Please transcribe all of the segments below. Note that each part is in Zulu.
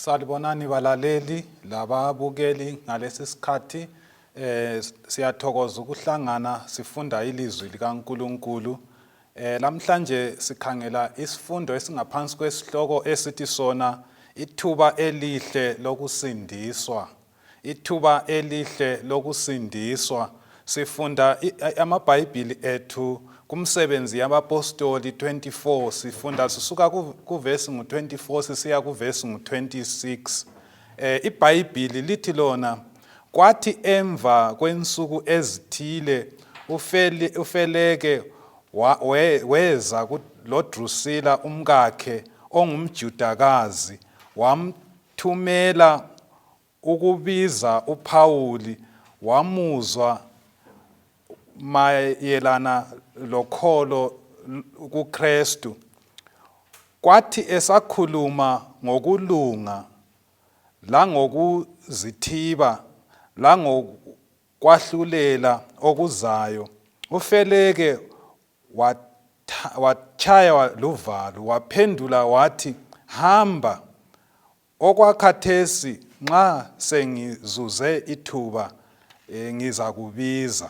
Salibonani balaleli lababukeli ngalesi sikhathi siyathokoza ukuhlangana sifunda ilizwi likaNkuluNkulu. Lamhlanje sikhangela isifundo esingaphansi kwesihloko esithi sona ithuba elihle lokusindiswa. Ithuba elihle lokusindiswa. Sifunda amaBhayibhili ethu kumsebenzi yabapostoli 24, sifunda sisuka kuvesi ngu-24 sisiya kuvesi ngu-26. IBhayibhili lithi lona, kwathi emva kwensuku ezithile uFeleke weza loDrusila umkakhe ongumJudakazi, wamthumela ukubiza uPhawuli, wamuzwa mayelana lokholo kuKristu. Kwathi esakhuluma ngokulunga langokuzithiba langokwahlulela okuzayo, uFeleke watshaywa luvalo, waphendula wathi, Hamba, okwakhathesi nxa sengizuze ithuba ngizakubiza.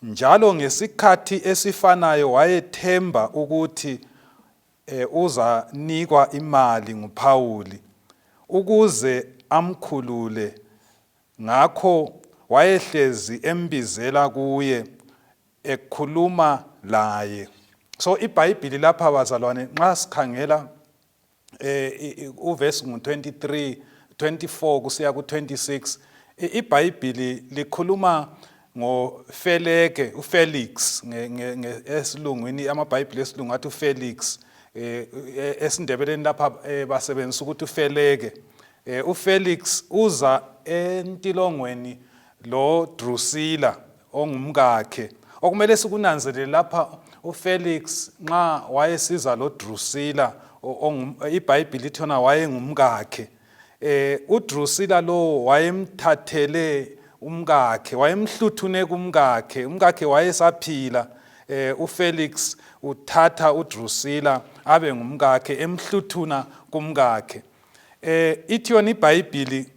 Njalo ngesikhathi esifanayo wayethemba ukuthi uzanikwa imali nguPhawuli ukuze amkhulule, ngakho wayehlezi embizela kuye ekhuluma laye. So iBhayibhili lapha bazalwane nxa sikhangela uvesi ngu-23 24 kusiya ku-26, iBhayibhili likhuluma ngoFeleke, uFelix esilungwini, amaBhayibhili esilungu athi uFelix, esiNdebeleni lapha basebenzisa ukuthi uFeleke. UFelix uza entilongweni lo Drusilla ongumkakhe. Okumele sikunanzelele lapha, uFelix nxa wayesiza lo Drusilla, iBhayibhili lithi yona wayengumkakhe. UDrusilla lo wayemthathele umkakhe, wayemhluthune kumkakhe, umkakhe wayesaphila. UFelix uthatha uDrusilla abe ngumkakhe, emhluthuna kumkakhe. Ithi yona iBhayibhili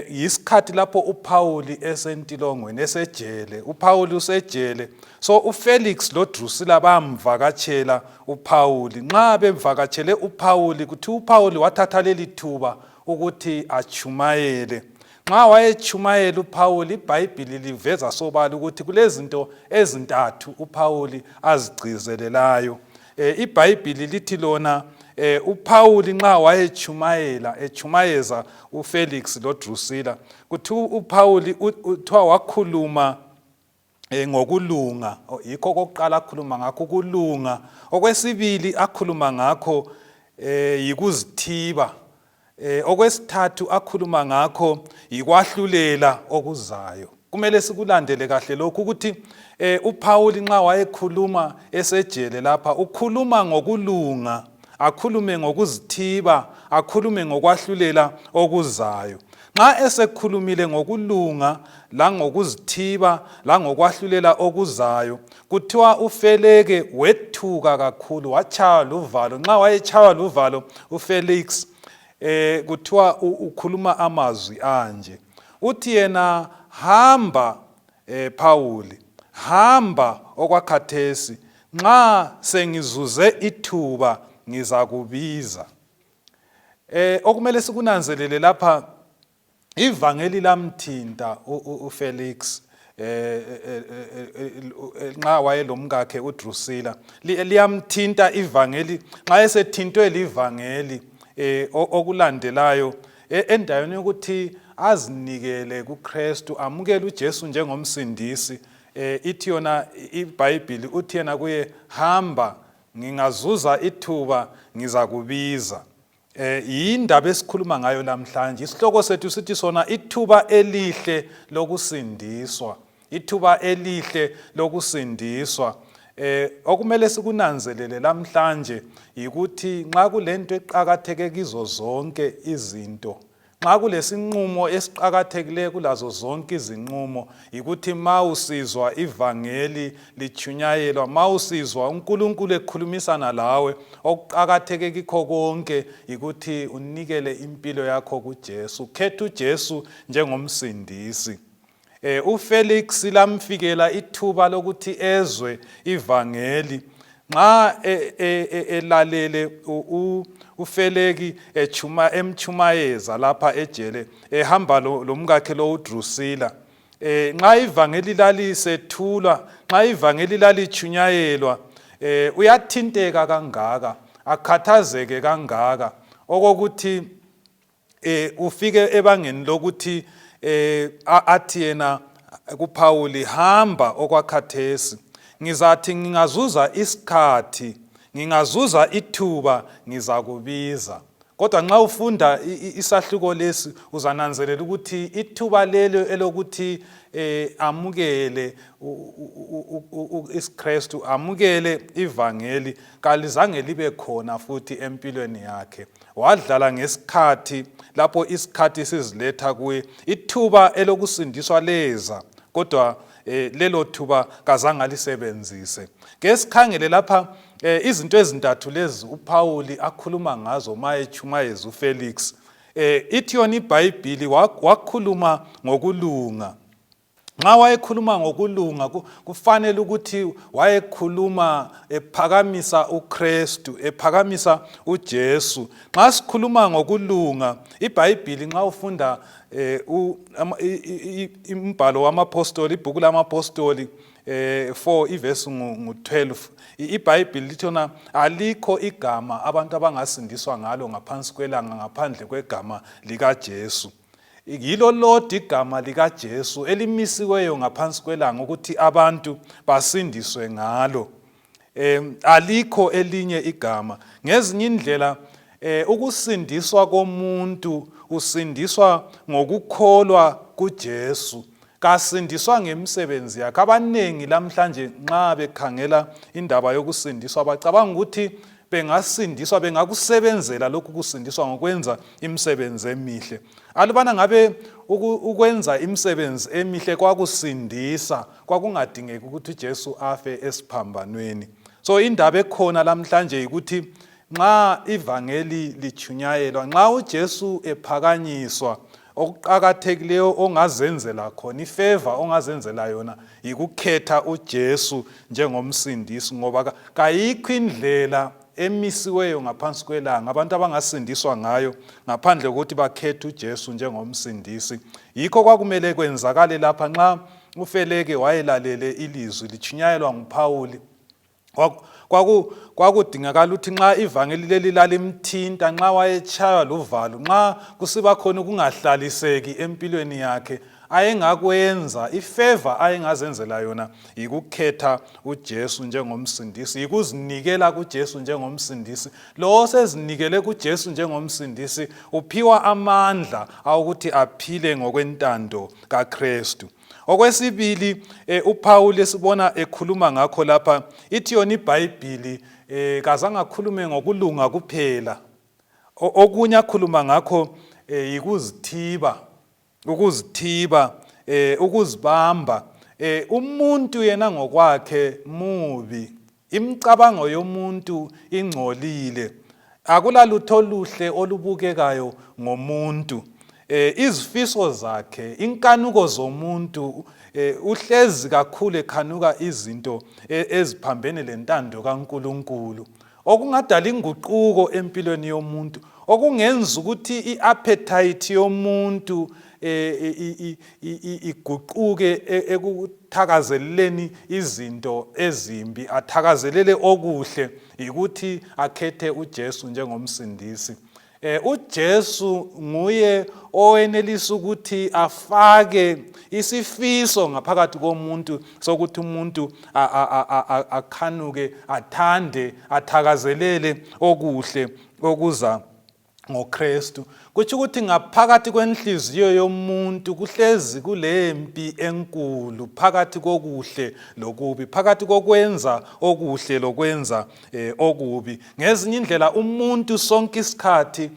yisikhathi lapho uPauli esentilongweni, esejele. uPauli usejele. So uFelix loDrusilla bamvakatshela uPauli. Nxa bemvakatshele uPauli, kuthiwa uPauli wathatha leli thuba ukuthi atshumayele. Nxa wayetshumayela uPauli, iBhayibhili liveza sobala ukuthi kulezinto ezintathu uPauli azigcizelelayo. IBhayibhili lithi lona uPauli nxa wayetshumayela, etshumayeza uFelix loDrusilla, kuthiwa uPauli kuthiwa wakhuluma ngokulunga. Yikho okokuqala akhuluma ngakho, ukulunga. Okwesibili akhuluma ngakho yikuzithiba. Okwesithathu akhuluma ngakho yikwahlulela okuzayo. Kumele sikulandele kahle lokhu ukuthi uPauli nxa wayekhuluma esejele lapha, ukhuluma ngokulunga, akhulume ngokuzithiba, akhulume ngokwahlulela okuzayo. Nxa esekhulumile ngokulunga langokuzithiba langokwahlulela okuzayo, kuthiwa uFeleke wethuka kakhulu, watshaywa luvalo. Nxa wayetshaywa luvalo uFelix, kuthiwa ukhuluma amazwi anje, uthi yena, hamba Phawuli, hamba okwakhathesi, nxa sengizuze ithuba ngizakubiza. Okumele sikunanzelele lapha, ivangeli lamthinta uFelix nxa wayelomkakhe uDrusilla. Liyamthinta ivangeli. Nxa esethintwe livangeli, okulandelayo endaweni yokuthi azinikele kuKristu, amukele uJesu njengomsindisi, ithi yona iBhayibhili, uthi yena kuye, hamba, ngingazuza ithuba ngizakubiza. Yindaba esikhuluma ngayo lamhlanje. Isihloko sethu sithi sona ithuba elihle lokusindiswa. Ithuba elihle lokusindiswa. Okumele sikunanzelele lamhlanje yikuthi nxa kulento eqakatheke kizo zonke izinto, Nxa kulesinqumo esiqakathekileyo kulazo zonke izinqumo yikuthi ma usizwa ivangeli litshunyayelwa, ma usizwa uNkulunkulu ekhulumisana lawe, okuqakatheke kikho konke yikuthi unikele impilo yakho kuJesu, ukhethe uJesu njengomsindisi. Eh, uFelix lamfikela ithuba lokuthi ezwe ivangeli nxa e, e, e, elalele uFeleki echuma emchumayeza lapha ejele ehamba lomkakhe lo uDrusila eh nxa ivangeli lalisethulwa nxa ivangeli lalichunyayelwa eh uyathinteka kangaka akhathazeke kangaka okokuthi eh ufike ebangeni lokuthi eh athi yena kuPhawuli hamba okwakhathesi ngizathi ngingazuza isikhathi ngingazuza ithuba ngizakubiza kodwa nxa ufunda isahluko lesi uzananzelela ukuthi ithuba lelo elokuthi eh amukele isiKristu amukele ivangeli kalizange libe khona futhi empilweni yakhe Wadlala ngesikhathi lapho isikhathi siziletha kuye. Ithuba elokusindiswa leza, kodwa eh, lelo thuba kazange alisebenzise. Ke sikhangele lapha eh, izinto ezintathu lezi uPhawuli akhuluma ngazo ma etshumayeza uFelix. Eh, ithi yona iBhayibhili wakhuluma ngokulunga. Nxa wayekhuluma ngokulunga kufanele ukuthi wayekhuluma ephakamisa uKristu, ephakamisa uJesu. Nxa sikhuluma ngokulunga, iBhayibhili nxa ufunda eh, umbhalo wamapostoli, ibhuku lamapostoli 4 ivesi ngu-12 iBhayibhili lithona alikho igama abantu abangasindiswa ngalo ngaphansi kwelanga ngaphandle kwegama likaJesu. Yilo lodwa igama likaJesu elimisiweyo ngaphansi kwelanga ukuthi abantu basindiswe ngalo. Alikho elinye igama. Ngezinye indlela ukusindiswa komuntu usindiswa ngokukholwa kuJesu. Kasindiswa ngemisebenzi yakhe. Abanengi lamhlanje nxa bekhangela indaba yokusindiswa bacabanga ukuthi bengasindiswa bengakusebenzela lokhu kusindiswa ngokwenza imisebenzi emihle. Alubana ngabe ukwenza imisebenzi emihle kwakusindisa, kwakungadingeki ukuthi uJesu afe esiphambanweni. So indaba ekhona lamhlanje yikuthi Nxa ivangeli litshunyayelwa, nxa uJesu ephakanyiswa, okuqakathekileyo ongazenzela khona, ifeva ongazenzela yona yikukhetha uJesu njengomsindisi, ngoba kayikho indlela emisiweyo ngaphansi kwelanga abantu abangasindiswa ngayo ngaphandle kokuthi bakhethe uJesu njengomsindisi. Yikho kwakumele kwenzakale lapha nxa uFeleke wayelalele ilizwi litshunyayelwa nguPhawuli. Kwakudingakala ukuthi nxa ivangeli leli lalimthinta, nxa wayetshaywa luvalo, nxa kusiba khona ukungahlaliseki empilweni yakhe, ayengakwenza, ifeva ayengazenzela yona yikukhetha uJesu njengomsindisi, yikuzinikela kuJesu njengomsindisi. Lowo osezinikele kuJesu njengomsindisi uphiwa amandla awokuthi aphile ngokwentando kaKristu. Okwesibili eh, uPhawuli esibona ekhuluma ngakho lapha ithi yona iBhayibhili eh, kazange akhulume ngokulunga kuphela. Okunye akhuluma ngakho eh, yikuzithiba, ukuzithiba, ukuzibamba. Umuntu yena ngokwakhe mubi. Imicabango yomuntu ingcolile. Akulalutho oluhle olubukekayo ngomuntu. E, izifiso zakhe, inkanuko zomuntu, e, uhlezi kakhulu ekhanuka izinto e, eziphambene lentando kaNkulunkulu. Okungadala inguquko empilweni yomuntu, okungenza ukuthi i-appetite yomuntu e, iguquke ekuthakazeleleni izinto ezimbi, athakazelele okuhle, yikuthi akhethe uJesu njengomsindisi. UJesu nguye owenelisa ukuthi afake isifiso ngaphakathi komuntu sokuthi umuntu akhanuke, athande, athakazelele okuhle okuza ngoKristu. Kutsho ukuthi ngaphakathi kwenhliziyo yomuntu kuhlezi kulempi enkulu phakathi kokuhle lokubi, phakathi kokwenza okuhle lokwenza okubi. Ngezinye indlela umuntu sonke isikhathi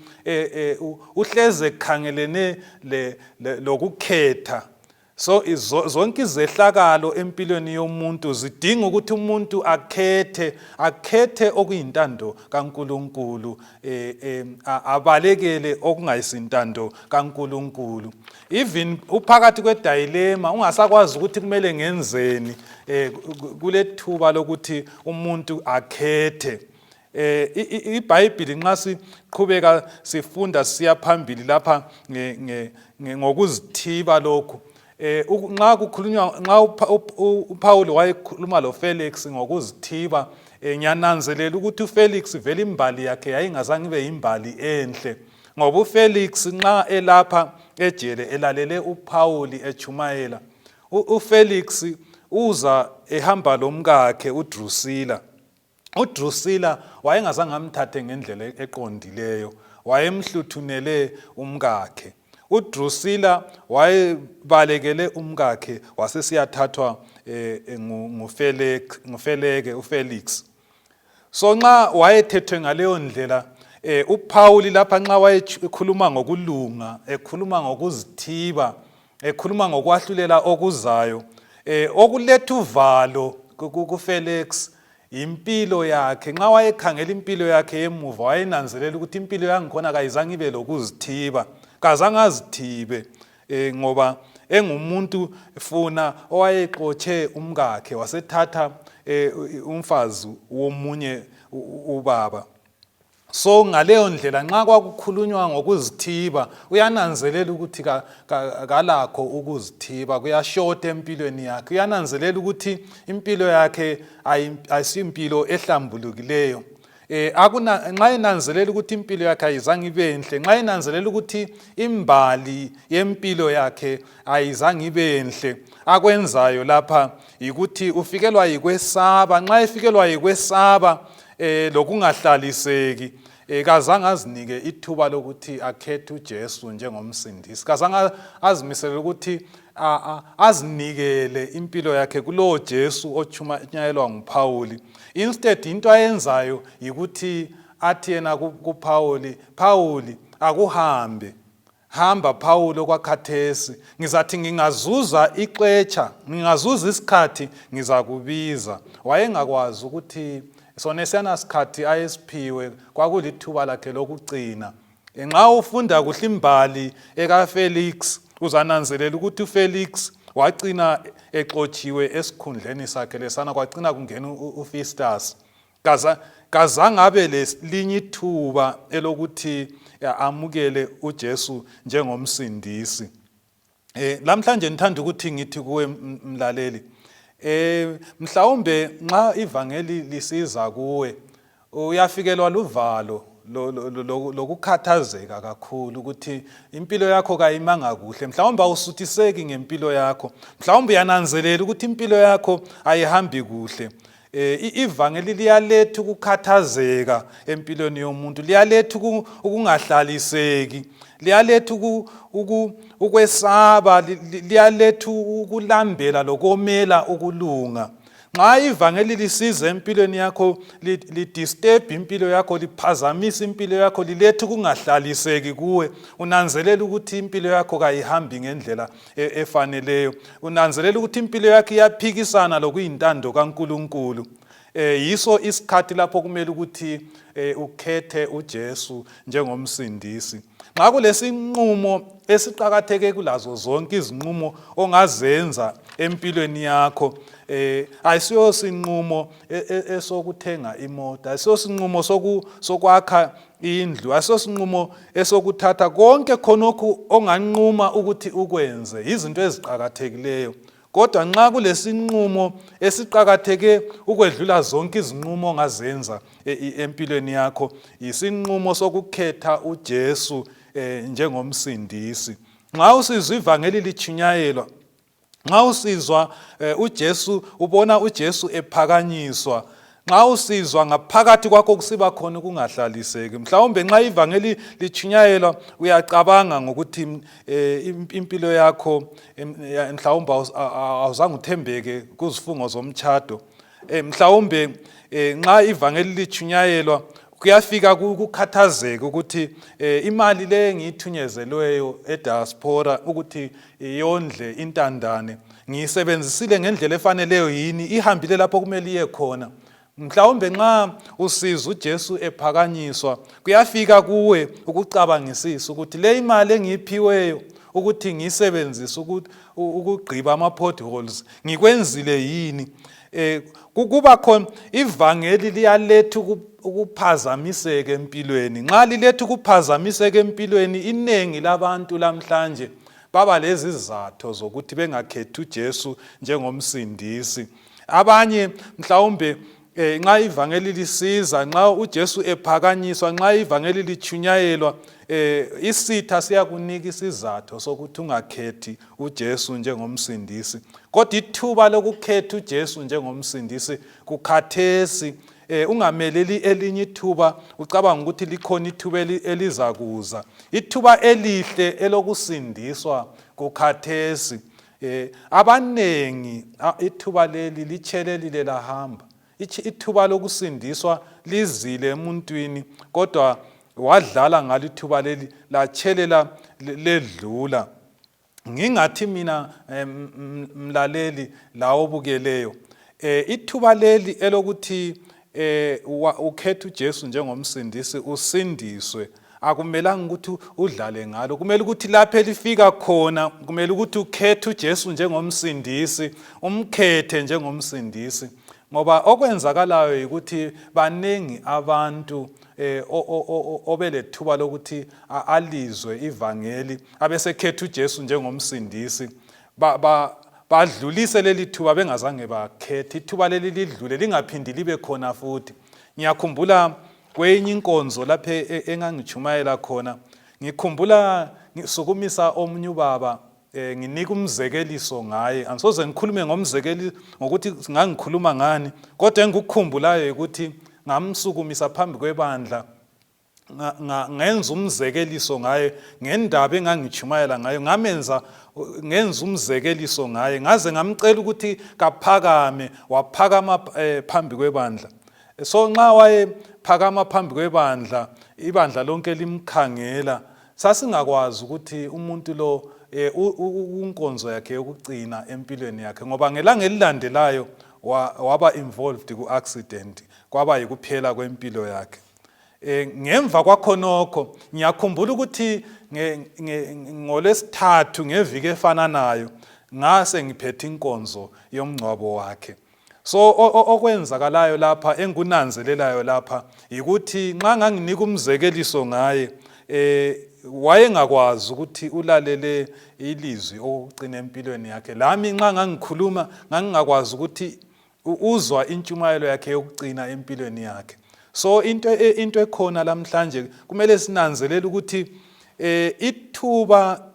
uhlezi ekhangelene lokukhetha. So zonke izehlakalo empilweni yomuntu zidinga ukuthi umuntu akhethe, akhethe okuyintando kaNkuluNkulu, abalekele okungayisintando kaNkuluNkulu. Even uphakathi kwedilema ungasakwazi ukuthi kumele ngenzeni, kulethuba lokuthi umuntu akhethe. IBhayibhili nxa siqhubeka sifunda siya phambili lapha ngokuzithiba lokhu, nxa kukhulunywa, nxa uPaul wayekhuluma loFelix ngokuzithiba, ngiyananzelela ukuthi uFelix vele imbali yakhe yayingazange ibe yimbali enhle, ngoba uFelix nxa elapha ejele elalele uPaul etshumayela, uFelix uza ehamba lomkakhe uDrusilla. UDrusilla wayengazange amthathe ngendlela eqondileyo, wayemhluthunele umkakhe. UDrusilla wayebalekele umkakhe wasesiyathathwa nguFeleke, uFelix. So nxa wayethethwe ngaleyo ndlela, uPhawuli lapha nxa wayekhuluma ngokulunga, ekhuluma ngokuzithiba, ekhuluma ngokwahlulela okuzayo, okuletha uvalo kuFelix impilo yakhe. Nxa wayekhangela impilo yakhe emuva, wayenanzelela ukuthi impilo yangikhona kayizange ibe lokuzithiba, kazange azithibe, ngoba engumuntu funa owayexotshe umkakhe wasethatha umfazi womunye ubaba. So ngaleyo ndlela nxa kwakukhulunywa ngokuzithiba, uyananzelela ukuthi kalakho ukuzithiba, kuyashota empilweni yakhe. Uyananzelela ukuthi impilo yakhe ayisimpilo ehlambulukileyo. Akuna, nxa enanzelela ukuthi impilo yakhe ayizange ibe enhle, nxa enanzelela ukuthi imbali yempilo yakhe ayizange ibe enhle, akwenzayo lapha yikuthi ufikelwa yikwesaba. Nxa efikelwa yikwesaba lokungahlaliseki, kazange azinike ithuba lokuthi akhethe uJesu njengomsindisi, kazange azimisele ukuthi azinikele impilo yakhe kulowo Jesu otshumayelwa nguPhawuli. Instead into ayenzayo yikuthi athi yena kuPhawuli, Phawuli, akuhambe, hamba Phawuli okwakhathesi, ngizathi ngingazuza ixetsha, ngingazuza isikhathi ngizakubiza. Wayengakwazi ukuthi sona esiyana sikhathi ayesiphiwe kwakulithuba lakhe lokucina. Nxa ufunda kuhle imbali ekaFelix, uzananzelela ukuthi uFelix wacina exotshiwe esikhundleni sakhe lesana, kwacina kungena uFestus. Kazange abe lelinye ithuba elokuthi amukele uJesu njengomsindisi. Lamhlanje ngithanda ukuthi ngithi kuwe mlaleli, mhlawumbe nxa ivangeli lisiza kuwe uyafikelwa luvalo lokukhathazeka kakhulu ukuthi impilo yakho kayimanga kuhle, mhlawumbe awusuthiseki ngempilo yakho, mhlawumbe uyananzelela ukuthi impilo yakho ayihambi kuhle. Ivangeli liyaletha ukukhathazeka empilweni yomuntu, liyaletha ukungahlaliseki, liyaletha ukwesaba, liyaletha ukulambela lokomela ukulunga. Nxa ivangeli lisiza empilweni yakho, lidisturb impilo yakho, liphazamisa impilo yakho, liletha ukungahlaliseki kuwe, unanzelela ukuthi impilo yakho kayihambi ngendlela efaneleyo, unanzelela ukuthi impilo yakho iyaphikisana lokuyintando kaNkulunkulu. Yiso isikhathi lapho kumele ukuthi ukhethe uJesu njengomsindisi. Nxa kulesinqumo esiqakatheke kulazo zonke izinqumo ongazenza empilweni yakho, ayisiyo sinqumo esokuthenga imota, ayisiyo sinqumo sokwakha indlu, ayisiyo sinqumo esokuthatha konke khonokhu onganquma ukuthi ukwenze, yizinto eziqakathekileyo. Kodwa nxa kulesinqumo esiqakatheke ukwedlula zonke izinqumo ongazenza empilweni yakho, yisinqumo sokukhetha uJesu njengomsindisi. Nxa usizwa ivangeli litshunyayelwa, nxa usizwa uJesu, ubona uJesu ephakanyiswa, Nxa usizwa ngaphakathi kwakho kusiba khona ukungahlaliseki. Mhlawumbe nxa ivangeli litshunyayelwa uyacabanga ngokuthi eh, impilo yakho mhlawumbe awuzange uthembeke kuzifungo zomtshado. Eh, mhlawumbe eh, nxa ivangeli litshunyayelwa kuyafika kukhathazeke ukuthi imali le engiyithunyezelweyo ediaspora ukuthi yondle intandane ngiyisebenzisile ngendlela efaneleyo yini, ihambile lapho kumele iye khona. Mhlawumbe nxa usizwa uJesu ephakanyiswa kuyafika kuwe ukucabangisisa ukuthi le imali engiyiphiweyo ukuthi ngiyisebenzise ukugqiba ama-potholes ngikwenzile yini. Eh kuba khona ivangeli liyaletha ukuphazamiseka empilweni. Nxa liletha ukuphazamiseka empilweni iningi labantu lamhlanje baba lezizatho zokuthi bengakhethi uJesu njengomsindisi. Abanye mhlawumbe eh, nxa ivangeli lisiza, nxa uJesu ephakanyiswa, nxa ivangeli lichunyayelwa, eh, isitha siyakunika isizatho sokuthi ungakhethi uJesu njengomsindisi. Kodwa ithuba lokukhetha uJesu njengomsindisi kukhathesi. Eh, ungameleli elinye ithuba ucabanga ukuthi likhona ithuba elizakuza. Ithuba elihle elokusindiswa kukhathesi. Eh, abanengi ithuba leli litshelelile lahamba. Ithuba lokusindiswa lizile emuntwini kodwa wadlala ngalo ithuba leli latshelela ledlula. Ngingathi mina eh, mlaleli lawo obukeleyo eh, ithuba leli elokuthi eh, ukhethe uJesu njengomsindisi usindiswe akumelanga ukuthi udlale ngalo. Kumele ukuthi lapho elifika khona kumele ukuthi ukhethe uJesu njengomsindisi, umkhethe njengomsindisi, ngoba okwenzakalayo yikuthi baningi abantu eh, obelethuba lokuthi alizwe ivangeli abesekhetha uJesu njengomsindisi, badlulise leli thuba bengazange bakhethe ithuba leli, lidlule lingaphindi libe khona futhi. Ngiyakhumbula kwenye inkonzo lapho e, e, engangitshumayela khona, ngikhumbula ngisukumisa omunye ubaba eh, nginika umzekeliso ngaye. Angisoze ngikhulume ngomzekeli ngokuthi ngangikhuluma ngani, kodwa engikukhumbulayo ukuthi ngamsukumisa phambi kwebandla, ngenza umzekeliso ngaye ngendaba engangitshumayela ngayo, ngamenza ngenza umzekeliso ngaye, ngaze ngamcela ukuthi kaphakame, waphakama eh, phambi kwebandla. So nxa wayephakama phambi kwebandla, ibandla lonke limkhangela, sasingakwazi ukuthi umuntu lo eh, unkonzo yakhe yokucina empilweni yakhe, ngoba ngelanga elilandelayo waba involved ku-accident, kwaba yikuphela kwempilo yakhe. Eh, ngemva kwakhonokho ngiyakhumbula ukuthi ngolwesithathu ngeviki efananayo ngase ngiphethe inkonzo yomngcwabo wakhe. So okwenzakalayo lapha engikunanzelelayo lapha yikuthi nxa nganginika umzekeliso ngaye eh wayengakwazi ukuthi ulalele ilizwi okugcina empilweni yakhe. Lami nxa ngangikhuluma ngangingakwazi ukuthi uzwa intshumayelo yakhe yokugcina empilweni yakhe. So into e, into ekhona lamhlanje kumele sinanzelele ukuthi eh ithuba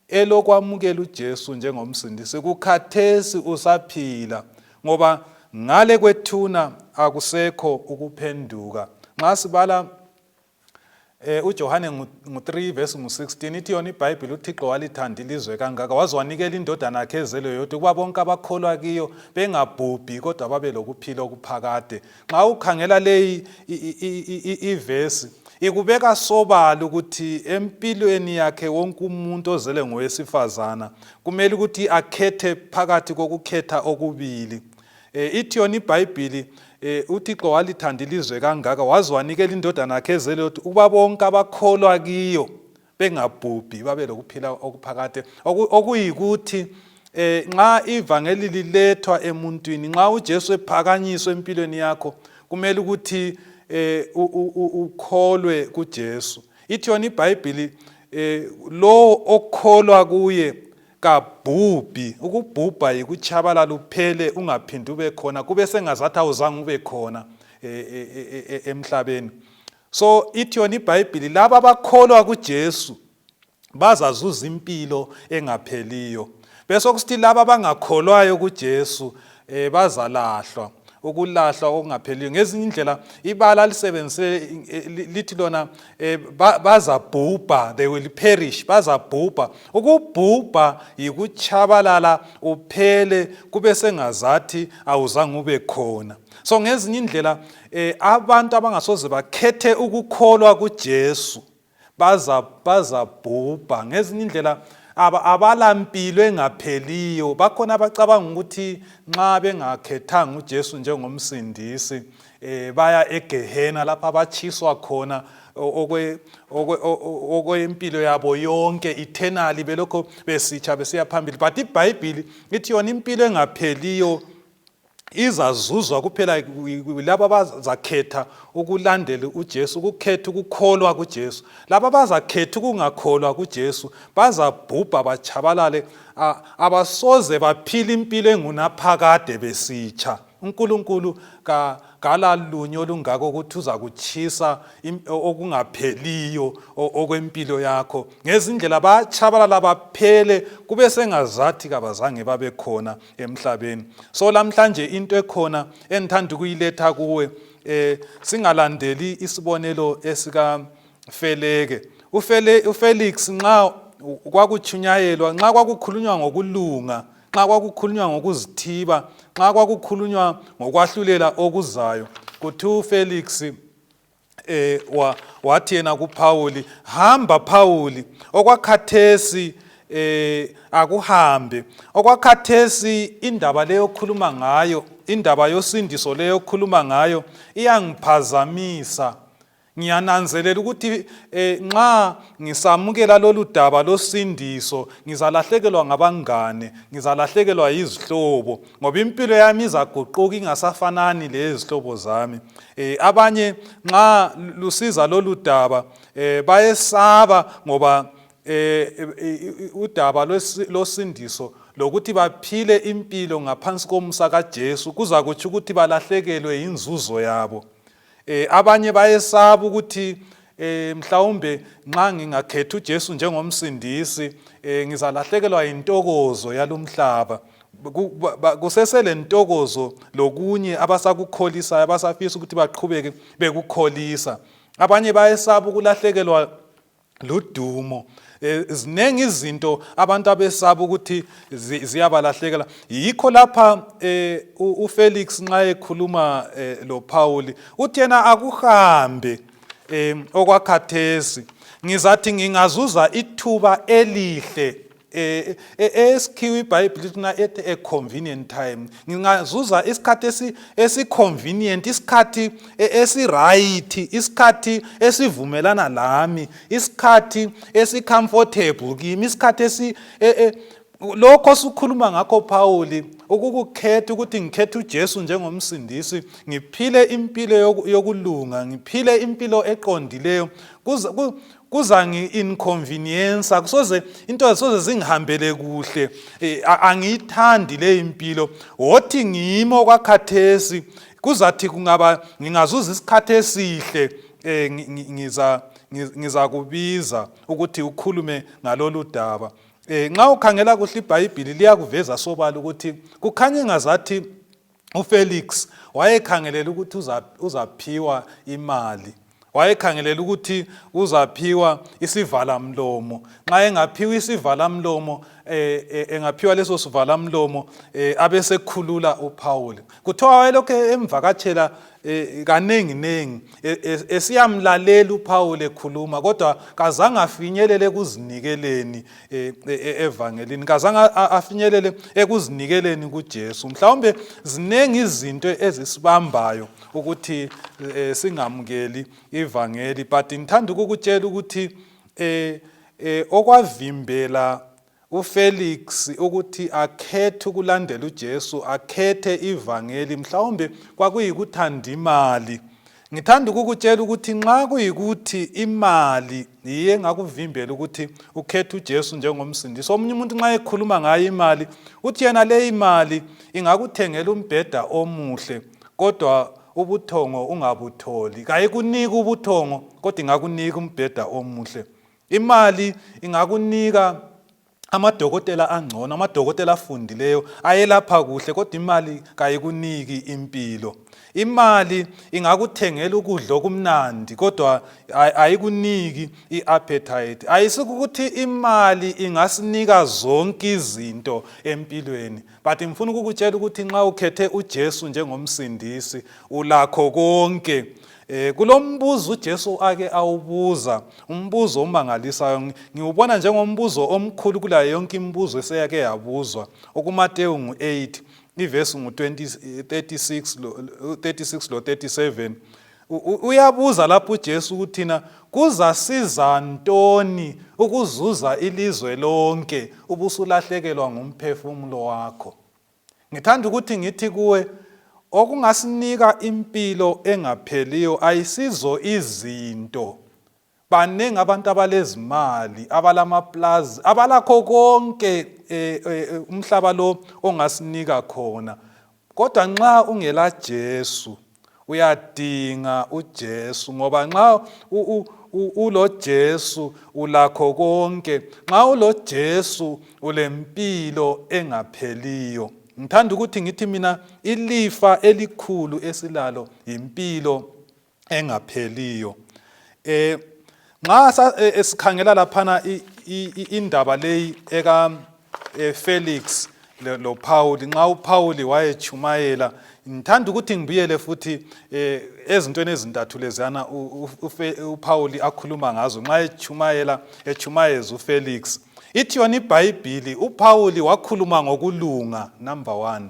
elokwamukela uJesu njengomsindisi kukhathesi usaphila, ngoba ngale kwethuna akusekho ukuphenduka. Nxa sibala eh uJohane ngu-3 verse ngu-16 ithi yona iBhayibheli, uThixo walithanda ilizwe kangaka waze wanikela indodana yakhe ezelwe yodwa ukuba bonke abakholwa kiyo bengabhubhi kodwa babe lokuphila okuphakade. Nxa ukhangela leyi ivesi ikubeka sobala ukuthi empilweni yakhe wonke umuntu ozele ngowesifazana kumele ukuthi akhethe phakathi kokukhetha okubili. E, ithi yona iBhayibhili e, uThixo walithanda ilizwe kangaka waze wanikela indodana yakhe ezele yodwa ukuba bonke abakholwa kiyo bengabhubhi babe lokuphila okuphakade. Okuyikuthi eh nxa ivangeli lilethwa emuntwini, nxa uJesu ephakanyiswa empilweni yakho, kumele ukuthi eh ukholwe kuJesu. Ithi yona iBhayibheli eh lo okholwa kuye kabhubhi. Ukubhubha yikutshabalala uphele ungaphindi ube khona, kube sengazathi awuzange ube khona eh, eh, eh, emhlabeni. So ithi yona iBhayibhili laba abakholwa kuJesu bazazuza impilo engapheliyo. Bese kusithi laba abangakholwayo kuJesu eh, bazalahlwa. Ukulahlwa okungapheliyo. Ngezinye indlela ibala alisebenzise lithi lona bazabhubha, they will perish, bazabhubha. Ukubhubha yikutshabalala uphele kube sengazathi awuzange ube khona. So ngezinye indlela abantu abangasoze bakhethe ukukholwa kuJesu baza bazabhubha. Ngezinye indlela abalampilo engapheliyo. Bakhona abacabanga ukuthi nxa bengakhethanga uJesu njengomsindisi baya eGehena lapho abatshiswa khona okwempilo yabo yonke eternally, belokho besitsha besiya phambili. But iBhayibhili ithi yona impilo engapheliyo izazuzwa kuphela labo abazakhetha ukulandela uJesu, ukukhetha ukukholwa kuJesu. Labo abazakhetha ukungakholwa kuJesu bazabhubha batshabalale, abasoze baphila impilo engunaphakade besitsha. UNkulunkulu kalalunye olungako ukuthi uzakutshisa okungapheliyo okwempilo yakho. Ngezindlela batshabalala baphele kube sengazathi kabazange babe khona emhlabeni. So lamhlanje into ekhona engithanda ukuyiletha kuwe, singalandeli isibonelo esika Feleke. UFelix nxa kwakutshunyayelwa, nxa kwakukhulunywa ngokulunga, nxa kwakukhulunywa ngokuzithiba, nxa kwakukhulunywa ngokwahlulela okuzayo, kuthiwa uFelix wathi yena kuPhawuli, hamba Phawuli, okwakhathesi akuhambe. Okwakhathesi indaba leyo okhuluma ngayo, indaba yosindiso leyo okhuluma ngayo iyangiphazamisa. Ngiyananzelela ukuthi nxa ngisamukela lolu daba losindiso ngizalahlekelwa ngabangane, ngizalahlekelwa yizihlobo, ngoba impilo yami izaguquka ingasafanani leyezihlobo zami. Abanye nxa lusiza lolu daba bayesaba ngoba udaba losindiso lokuthi baphile impilo ngaphansi komusa kaJesu kuzakutsho ukuthi balahlekelwe yinzuzo yabo. Abanye bayesaba ukuthi mhlawumbe nxa ngingakhetha uJesu njengomsindisi ngizalahlekelwa yintokozo yalumhlaba. Kuseselentokozo lokunye abasakukholisayo, abasafisa ukuthi baqhubeke bekukholisa. Abanye bayesaba ukulahlekelwa ludumo. Ziningi izinto abantu abesaba ukuthi ziyabalahlekela. Yikho lapha uFelix nxa ekhuluma loPhawuli uthi yena akuhambe okwakhathesi, ngizathi ngingazuza ithuba elihle. Esikhiwa iBhayibhili lithi at a convenient time, ngingazuza isikhathi esi-convenient, isikhathi esi-right, isikhathi esivumelana lami, isikhathi esi-comfortable kimi, isikhathi esi lokho osukhuluma ngakho Phawuli, ukukukhetha ukuthi ngikhethe uJesu njengomsindisi, ngiphile impilo yokulunga, ngiphile impilo eqondileyo, kuzangi-inconveniensa, kusoze into azisoze zingihambele kuhle, angiyithandi le impilo. Wothi ngimi okwakhathesi, kuzathi kungaba ngingazuza isikhathi esihle, ngizakubiza ukuthi ukhulume ngalolu daba. Nxa ukhangela kuhle iBhayibhili liyakuveza sobala ukuthi kukhanya engazathi uFelix wayekhangelela ukuthi uzaphiwa imali, wayekhangelela ukuthi uzaphiwa isivalamlomo. Nxa engaphiwa isivalamlomo, engaphiwa leso sivalamlomo, abesekhulula uPhawuli. Kuthiwa wayelokhu emvakatshela kaningi-ningi, esiyamlalela uPhawuli ekhuluma, kodwa kazange afinyelele ekuzinikeleni evangelini, kazange afinyelele ekuzinikeleni kuJesu. Mhlawumbe ziningi izinto ezisibambayo ukuthi singamukeli ivangeli, but ngithanda ukukutshela ukuthi okwavimbela uFelix ukuthi akhethe ukulandela uJesu, akhethe ivangeli, mhlawumbe kwakuyikuthanda imali. Ngithanda ukukutshela ukuthi nxa kuyikuthi imali yiyo engakuvimbela ukuthi ukhethe uJesu njengomsindisi, omunye umuntu nxa ekhuluma ngayo imali uthi yena le imali ingakuthengela umbheda omuhle, kodwa ubuthongo ungabutholi. Kayikuniki ubuthongo, kodwa ingakunika umbheda omuhle. Imali ingakunika Amadokotela angcono, amadokotela afundileyo ayelapha kuhle, kodwa imali kayikuniki impilo. Imali ingakuthengela ukudla okumnandi, kodwa ayikuniki i-appetite. Ayisikukuthi imali ingasinika zonke izinto empilweni, but ngifuna ukukutshela ukuthi nxa ukhethe uJesu njengomsindisi ulakho konke. Kulombuzo uJesu ake awubuza, umbuzo omangalisayo, ngiwubona njengombuzo omkhulu kulayo yonke imibuzo eseyake yabuzwa, okuMateyu ngu-8 ivesi ngu-36 36 lo 37. Uyabuza lapho uJesu ukuthina kuzasiza ntoni ukuzuza ilizwe lonke ubusulahlekelwa ngumphefumulo wakho. Ngithanda ukuthi ngithi kuwe okungasinika impilo engapheliyo ayisizo izinto. Baningi abantu abalezimali, abalamaplazi, abalakho konke umhlaba lo ongasinika khona. Kodwa nxa ungela Jesu, uyadinga uJesu ngoba nxa uloJesu ulakho konke. Nxa uloJesu ulempilo engapheliyo. Ngithanda ukuthi ngithi mina ilifa elikhulu esilalo yimpilo engapheliyo. Nxa esikhangela laphana indaba leyi eka Felix lo Paul, nxa uPaul wayechumayela, ngithanda ukuthi ngibuyele futhi ezintweni ezintathu leziyana uPaul akhuluma ngazo nxa echumayela, echumayeza uFelix. Ithi yona iBhayibhili uPaul wakhuluma ngokulunga, number 1.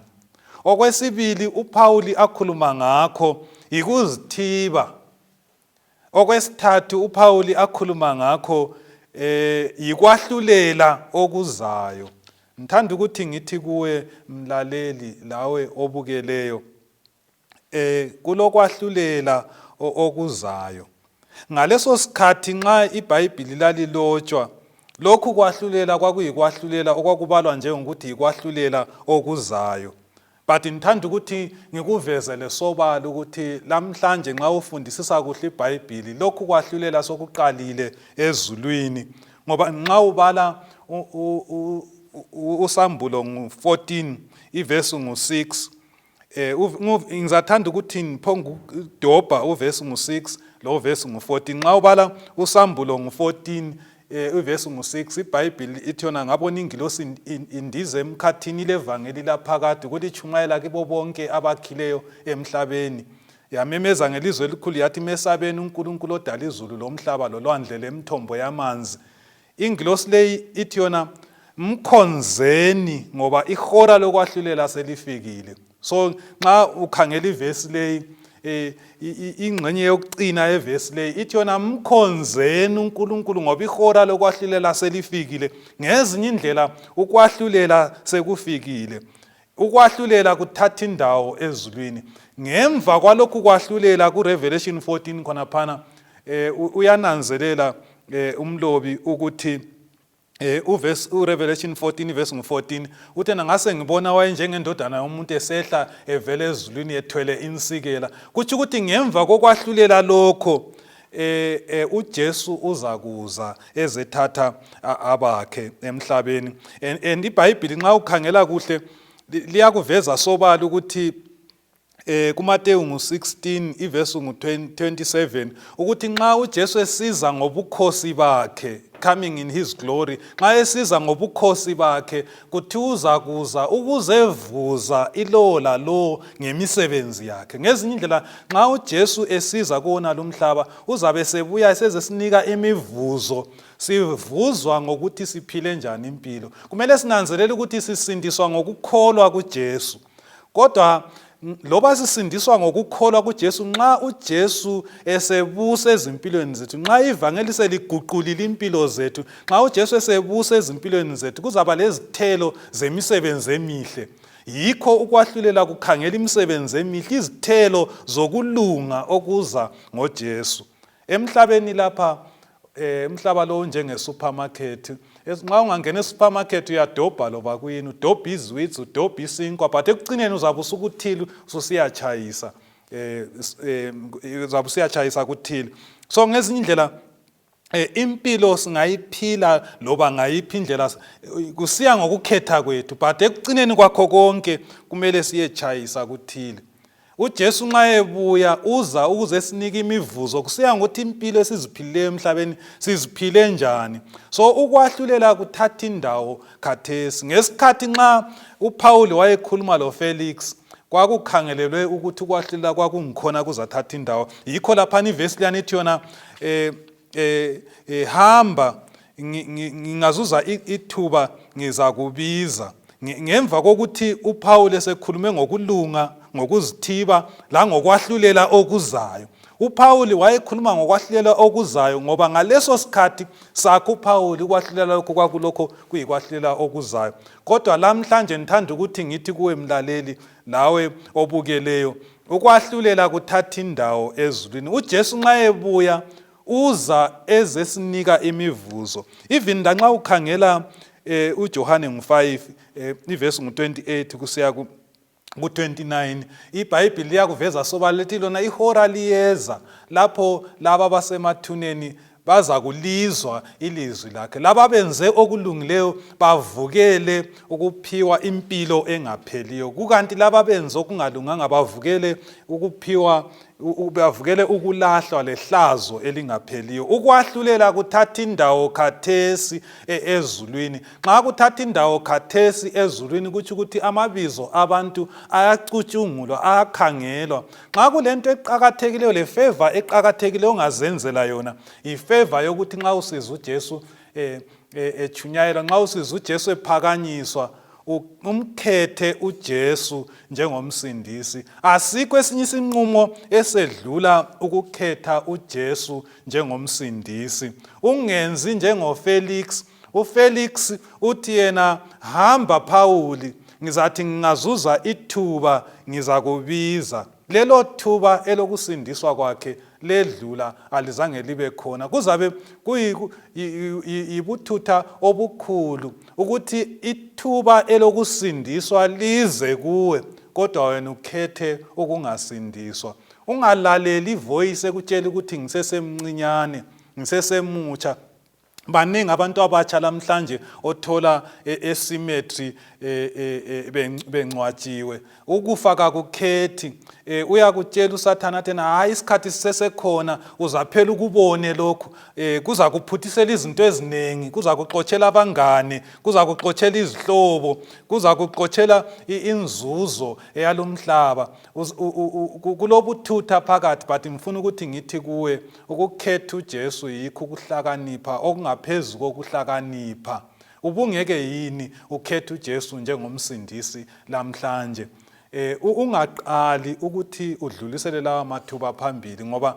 Okwesibili uPaul akhuluma ngakho yikuzithiba. Okwesithathu uPaul akhuluma ngakho yikwahlulela okuzayo. Ngithanda ukuthi ngithi kuwe mlaleli lawe obukeleyo, kulokwahlulela okuzayo. Ngaleso sikhathi nxa iBhayibhili lalilotshwa, lokhu kwahlulela kwakuyikwahlulela okwakubalwa njengokuthi yikwahlulela okuzayo. But ngithanda ukuthi ngikuvezele sobala ukuthi lamhlanje nxa ufundisisa kuhle iBhayibhili, lokhu kwahlulela sokuqalile ezulwini. Ngoba nxa ubala uSambulo ngu-14 ivesi ngu-6, ngizathanda ukuthi ngiphongudobha uvesi ngu-6 lo vesi ngu-14. Nxa ubala uSambulo ngu-14 ivesi ngu-6, iBhayibhili ithi yona ngabona ingilosi indize emkhathini levangeli laphakade ukulitshumayela kibo bonke abakhileyo emhlabeni. Yamemeza ngelizwi elikhulu yathi, mesabeni uNkulunkulu odala izulu lomhlaba lolwandle lemithombo yamanzi. Ingilosi leyi ithi yona mkhonzeni ngoba ihora lokwahlulela selifikile. So nxa ukhangela ivesi leyi, ingxenye yokucina yevesi leyi ithi yona mkhonzeni uNkulunkulu ngoba ihora lokwahlulela selifikile. Ngezinye indlela ukwahlulela sekufikile. Ukwahlulela kuthatha indawo ezulwini. Ngemva kwalokhu kwahlulela ku Revelation 14 khonaphana, uyananzelela umlobi ukuthi uRevelation 14 verse ngu-14 uthi ngase ngibona wayenjengendodana yomuntu esehla evela ezulwini ethwele insikela. Kutsho ukuthi ngemva kokwahlulela lokho uJesu uzakuza ezethatha abakhe emhlabeni. And iBhayibhili nxa ukhangela kuhle liyakuveza sobala ukuthi kuMateyu ngu-16 ivesi ngu-27 ukuthi nxa uJesu esiza ngobukhosi bakhe, coming in his glory, nxa esiza ngobukhosi bakhe kuthi uzakuza ukuzevuza ilowo lalowo ngemisebenzi yakhe. Ngezinye indlela nxa uJesu esiza kuwona lumhlaba uzabe sebuya sezesinika imivuzo. Sivuzwa ngokuthi siphile njani impilo. Kumele sinanzelele ukuthi sisindiswa ngokukholwa kuJesu. Kodwa loba sisindiswa ngokukholwa kuJesu, nxa uJesu esebusa ezimpilweni zethu, nxa ivangeli seliguqulile impilo zethu, nxa uJesu esebusa ezimpilweni zethu, kuzaba lezithelo zemisebenzi emihle. Yikho ukwahlulela kukhangela imisebenzi emihle, izithelo zokulunga okuza ngoJesu. Emhlabeni lapha, umhlaba lo unjenge supermarket. Nxa ungangena esupermarket uyadobha loba kuyini, udobha izwitsi, udobha isinkwa, but ekucineni uzabe usukuthile ususiyatshayisa. Uzabe usiyatshayisa kuthile. So ngezinye indlela Impilo singayiphila loba ngayiphi indlela kusiya ngokukhetha kwethu, but ekucineni kwakho konke kumele siyetshayisa kuthile. UJesu nxa ebuya uza ukuze sinike imivuzo kusiya ngokuthi impilo esiziphilileyo emhlabeni siziphile njani. So ukwahlulela kuthatha indawo khathesi. Ngesikhathi nxa uPhawuli wayekhuluma loFelix, kwakukhangelelwe ukuthi ukwahlulela kwakungikhona kuzathatha indawo. Yikho laphana ivesi liyana ithi yona hamba ngingazuza ithuba ngizakubiza. Ngemva kokuthi uPhawuli esekhulume ngokulunga, ngokuzithiba langokwahlulela okuzayo. UPhawuli wayekhuluma ngokwahlulela okuzayo ngoba ngaleso sikhathi sakhe uPhawuli ukwahlulela lokho kwakulokho kuyikwahlulela okuzayo. Kodwa lamhlanje ngithanda ukuthi ngithi kuwe mlaleli lawe obukeleyo, ukwahlulela kuthatha indawo ezulwini. UJesu nxa ebuya uza ezesinika imivuzo. Even lanxa ukhangela uJohane ngu-5 ivesi ngu-28 kusiya ku-29, iBhayibhili liyakuveza sobala lithi lona ihora liyeza lapho laba abasemathuneni bazakulizwa ilizwi lakhe, laba abenze okulungileyo bavukele ukuphiwa impilo engapheliyo, kukanti laba abenze okungalunganga bavukele ukuphiwa bavukele ukulahlwa lehlazo elingapheliyo. Ukwahlulela kuthatha indawo khathesi ezulwini. Nxa kuthatha indawo khathesi ezulwini kutsho ukuthi amabizo abantu ayacutshungulwa, ayakhangelwa. Nxa kulento eqakathekileyo lefeva eqakathekileyo ongazenzela yona, yifeva yokuthi nxa usizwa uJesu etshunyayelwa, nxa usizwa uJesu ephakanyiswa, umkhethe uJesu njengomsindisi. Asikho esinye isinqumo esedlula ukukhetha uJesu njengomsindisi. Ungenzi njengoFelix. UFelix uthi yena, hamba Phawuli, ngizathi ngingazuza ithuba ngizakubiza. Lelo thuba elokusindiswa kwakhe ledlula, alizange libe khona. Kuzabe yibuthutha obukhulu ukuthi ithuba elokusindiswa lize kuwe, kodwa wena ukhethe ukungasindiswa. Ungalaleli ivoice ekutshela ukuthi ngisesemncinyane, ngisesemutsha. Baningi abantu abatsha lamhlanje othola e-cemetery bengcwatshiwe. Ukufa kakukhethi. Uyakutshela uSathane athi hayi isikhathi sisesekhona, uzaphela ukubone lokhu. Kuzakuphuthisela izinto eziningi, kuzakuxotshela abangane, kuzakuxotshela izihlobo, kuzakuxotshela inzuzo eyalomhlaba. Kulobuthutha phakathi, but ngifuna ukuthi ngithi kuwe ukukhetha uJesu yikho ukuhlakanipha okungaphezu kokuhlakanipha. Ubungeke yini ukhethe uJesu njengomsindisi lamhlanje? Ungaqali ukuthi udlulisele lawa mathuba phambili, ngoba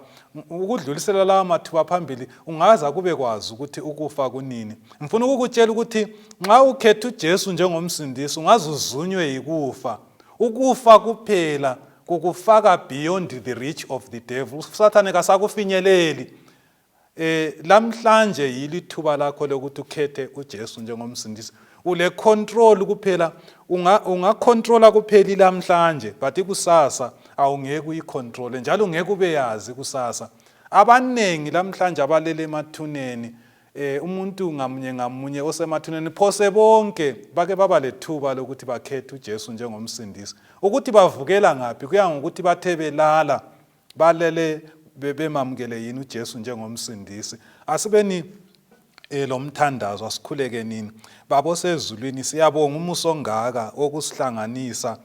ukudlulisela lawa mathuba phambili ungaza kube kwazi ukuthi ukufa kunini. Ngifuna ukukutshela ukuthi nxa ukhetha uJesu njengomsindisi ungaze uzunywe yikufa. Ukufa kuphela kukufaka beyond the reach of the devil. USathane kasakufinyeleli. Lamhlanje yilo ithuba lakho lokuthi ukhethe uJesu njengomsindisi. Ule control kuphela, ungacontrola kuphela ilamhlanje, but ikusasa awungeke uyicontrole, njalo ungeke ubeyazi ikusasa. Abanengi lamhlanje abalele emathuneni, umuntu ngamunye ngamunye osemathuneni, phose bonke bake baba lethuba lokuthi bakhethe uJesu njengomsindisi. Ukuthi bavukela ngaphi kuya ngokuthi bathe belala balele bemamukele yini uJesu njengomsindisi. Asibeni lomthandazo, asikhuleke nini. Baba osezulwini, siyabonga umusa ongaka wokusihlanganisa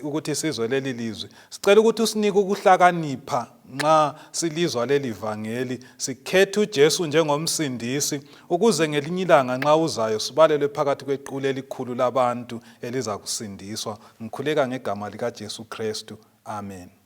ukuthi sizwe leli lizwi. Sicela ukuthi usinike ukuhlakanipha nxa silizwa leli vangeli, sikhethe uJesu njengomsindisi ukuze ngelinye ilanga nxa uzayo sibalelwe phakathi kwequlu elikhulu labantu elizakusindiswa. Ngikhuleka ngegama likaJesu Kristu. Amen.